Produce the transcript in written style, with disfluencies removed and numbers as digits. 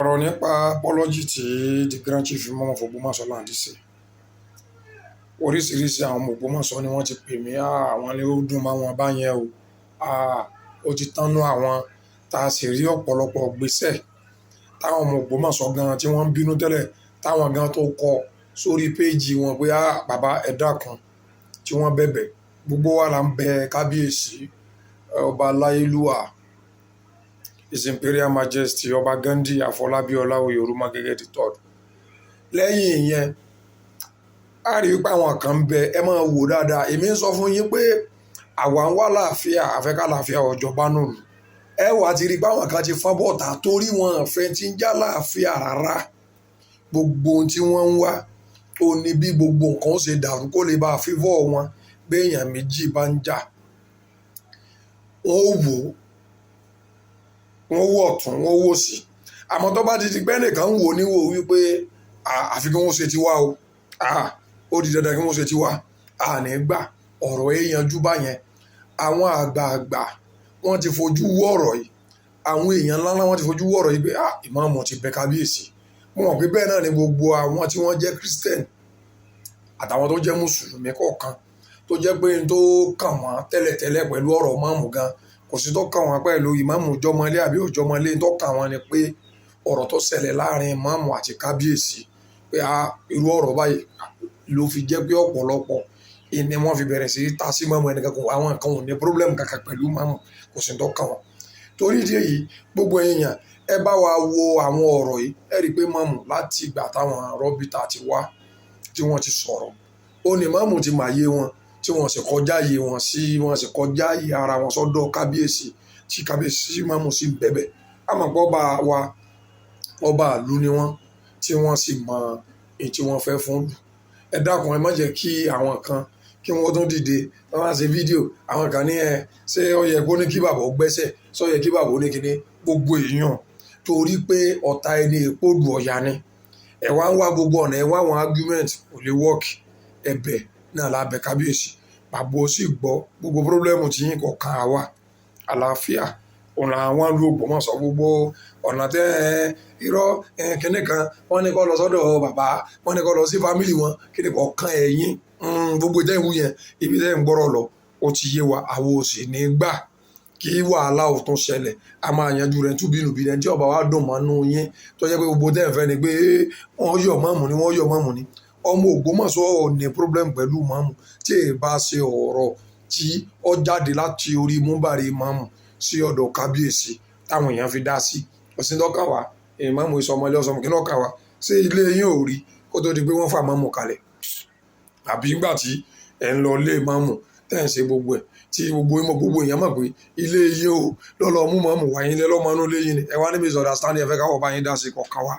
Ọ̀rọ̀ nípa apology tí the Grand Chief Imam of Ògbómọ̀ṣọ́ land ṣe. Oríṣiríṣi àwọn ọmọ Ògbómọ̀ṣọ́ ni wọ́n ti pè mí, àwọn ni ó dùn mọ́ wọn báyẹn o. Ó ti tán nú àwọn tá a sì rí ọ̀pọ̀lọpọ̀ ìgbésẹ̀ táwọn ọmọ Ògbómọ̀ṣọ́ gan tí wọ́n ń bínú tẹ́lẹ̀, táwọn gan tó kọ sórí péèjì wọn pé, "Bàbá, ẹ dákun," tí wọ́n bẹ̀bẹ̀. Gbogbo wa là ń bẹ kábíyèsí, ọba Láyélúwà, His Imperial Majesty Ọba Ghandi Afọlábí Ọláoyè Orúmọgẹ́gẹ́ the third. Lẹ́yìn ìyẹn, a rí wípé àwọn kan ń bẹ, ẹ máa wò dáadáa. Èmi ń sọ fún yín pé àwa ń wá láàfíà, àfẹ́ ká láàfíà ọ̀jọ̀ba nùlù. Ẹ wà ti rí pé àwọn kan ti fọ́n bọ̀tà torí wọn fẹ́ tí ń já láàfíà rárá. Gbogbo ohun tí wọ́n ń wá, ó ní bí gbogbo nǹkan ó ṣe dàrú kó lè bá favour wọn. Bí èèyàn méjì bá ń jà, wọ́n ó wò ó, wọ́n wò ọ̀tún, wọ́n wò sí. Àmọ́ tó bá ti di pé ẹnìkan ń wò níwò wípé àfi kí wọ́n ṣe tiwa o, ó di dandan kí wọ́n ṣe tiwa, àní gbà ọ̀rọ̀ ẹ̀ yanjú báyẹn. Àwọn àgbààgbà wọ́n ti fojú wò ọ̀rọ̀ yìí. Àwọn èèyàn ńláńlá wọ́n ti fojú wò ọ̀rọ̀ yìí pé ìmáàmù ti bẹ kábíyèsí. Mo mọ̀ pé bẹ́ẹ̀ náà ni gbogbo àwọn tí wọ́n jẹ́ Christian àtàwọn tó jẹ́ Mùsùlùmí kọ̀ọ̀kan tó jẹ́ pé n tó kàn wọ́n tẹ́lẹ̀tẹ́lẹ̀ pẹ̀lú ọ̀rọ̀ ìmáàmù gan, kò sí tó kàn wọ́n pẹ̀lú ìmáàmù jọmọlé àbí òjọmọlé. Tó kàn wọ́n ni pé ọ̀rọ̀ tó ṣẹlẹ̀ láàrin ìmáàmù àti kábíyèsí pé irú ọ̀rọ̀ báyìí ló fi jẹ́ pé ọ̀pọ̀lọpọ̀ ìní wọ́n fi bẹ̀rẹ̀ sí ta sí ìmáàmù. Ẹnìkan kò, àwọn kan ò ní problem kankan pẹ̀lú ìmáàmù, kò sí tó kàn wọ́n. Torí ìdí èyí, gbogbo èèyàn, ẹ bá wa wo àwọn ọ̀rọ̀ yìí, ẹ rí i pé ìmáàmù, láti ìgbà táwọn rọ́bìtà ti wá tí wọ́n ti sọ̀rọ̀, ó ní ìmáàmù ti mà yé wọn, tí wọ́n sì kọjá yé wọn sí, wọ́n sì kọjá yé ara wọn sọ́dọ̀ kábíyèsí, tí kábíyèsí ìmáàmù sì bẹ̀bẹ̀. Àmọ́ pé ọba wa, ọba ìlú ni wọ́n, tí wọ́n sì mọ èyí tí wọ́n fẹ́ fún ìlú. Ẹ dákun, ẹ má jẹ́ kí àwọn kan kí wọ́n tún dìde, wọ́n máa ṣe fídíò. Àwọn kan ní ẹ ṣé ó yẹ kó ní kí bàbá ó gbẹ́sẹ̀, ṣé ó yẹ kí bàbá ó ní kíní gbogbo èèyàn, torí pé ọ̀tá ẹni èpòdù ọ̀yà ni. Ẹ wá ń wá gbogbo ọ̀nà, ẹ wá àwọn argument, kò lè work. Ẹ̀bẹ̀ náà la bẹ̀ kábíyèsí, bàbá ó sì gbọ́. Gbogbo problem tí yín kò kan àwa, àlàáfíà òun làwọn lu Ògbómọ̀ṣọ́. Gbogbo ọ̀nà tẹ́ ẹ irọ́ kínní kan, wọ́n ní kó lọ sọ́dọ̀ bàbá, wọ́n ní kó lọ sí family wọn, kíni kò kan ẹ̀yìn. Gbogbo ìtẹ́ ìwú yẹn, ibi tẹ́ ń gbọ́rọ̀ lọ, ó ti yé wa. Àwọn ò sì ní gbà kí wàhálà ò tún ṣẹlẹ̀. A máa yanjú rẹ̀ túbínùbí. Ẹni tí ọba wa dùn mọ́nú yín, tó jẹ́ pé gbogbo tẹ́ ń fẹ́ ni pé wọ́n yọ̀ mọ́mù ni, wọ́n yọ̀ mọ́mù ni. Ọmọ Ògbómọ̀ṣọ́ ò ní problem pẹ̀lú mọ́mù tí èyí bá ṣe ọ̀rọ̀ tí ó jáde láti orí múbàrí mọ́mù sí ọ̀dọ̀ kábíyèsí táwọn èèyàn fi dá sí. Òsín tó kàn wá, ìmáàmù ìsọmọlé ọsọmọ kí ló kàn wá? Ṣé ilé yín ò rí kó tó di pé wọ́n fà mọ́mù kalẹ̀? Àbí nígbà tí ẹ̀ ń lọ ilé mọ́mù tẹ́ ń ṣe gbogbo ẹ̀, tí gbogbo ìmọ̀ gbogbo èèyàn mọ̀ pé ilé yín ò lọ́lọ́ mú mọ́mù wáyé lé lọ́mọ inú ilé yín ni. Ẹ wá ní misunderstanding, ẹ fẹ́ káwọ́ bá yín dá sí, kọ̀ọ̀kan wá.